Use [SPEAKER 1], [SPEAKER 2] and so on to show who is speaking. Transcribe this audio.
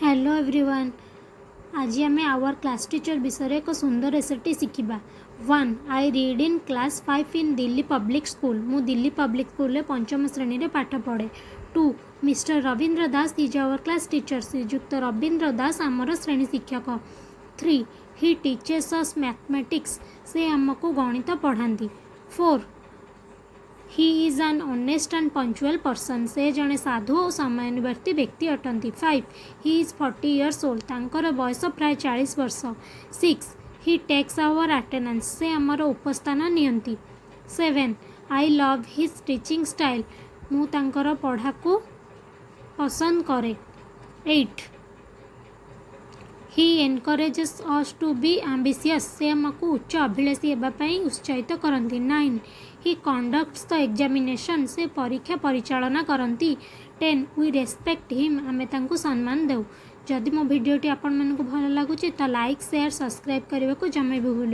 [SPEAKER 1] Hello everyone, ଆଜି ଆମେ hour class teacher ବିଷୟରେ ଏକ ସୁନ୍ଦର ଏସେଟି ଶିଖିବା। 1. I read in class 5 in Delhi Public School. ମୁଁ ଦିଲ୍ଲୀ ପବ୍ଲିକ୍ ସ୍କୁଲରେ ପଞ୍ଚମ ଶ୍ରେଣୀରେ ପାଠ ପଢ଼େ। 2. Mr. Rabindra Das is our class teacher. ଶ୍ରୀଯୁକ୍ତ ରବୀନ୍ଦ୍ର ଦାସ ଆମର ଶ୍ରେଣୀ ଶିକ୍ଷକ। 3. He teaches us mathematics. ସେ ଆମକୁ ଗଣିତ ପଢ଼ାନ୍ତି। 4. He is an honest and punctual person. ସେ ଜଣେ ସାଧୁ ଓ ସମୟାନୁବର୍ତ୍ତୀ ବ୍ୟକ୍ତି ଅଟନ୍ତି। 5. He is 40 years old. ତାଙ୍କର ବୟସ ପ୍ରାୟ 40 ବର୍ଷ। 6. He takes our attendance. ସେ ଆମର ଉପସ୍ଥାନ ନିଅନ୍ତି। 7. I love his teaching style. ମୁଁ ତାଙ୍କର ପଢ଼ାକୁ ପସନ୍ଦ କରେ। 8. He encourages us to be ambitious. ସେ ଆମକୁ ଉଚ୍ଚ ଅଭିଳାଷୀ ହେବା ପାଇଁ ଉତ୍ସାହିତ କରନ୍ତି। 9. He conducts the examination. ସେ ପରୀକ୍ଷା ପରିଚାଳନା କରନ୍ତି। 10. We respect him. ଆମେ ତାଙ୍କୁ ସମ୍ମାନ ଦେଉ। ଯଦି ମୋ ଭିଡ଼ିଓଟି ଆପଣମାନଙ୍କୁ ଭଲ ଲାଗୁଛି, ତ ଲାଇକ୍, ସେୟାର, ସବସ୍କ୍ରାଇବ୍ କରିବାକୁ ଜମା ବି ଭୁଲିବେନି।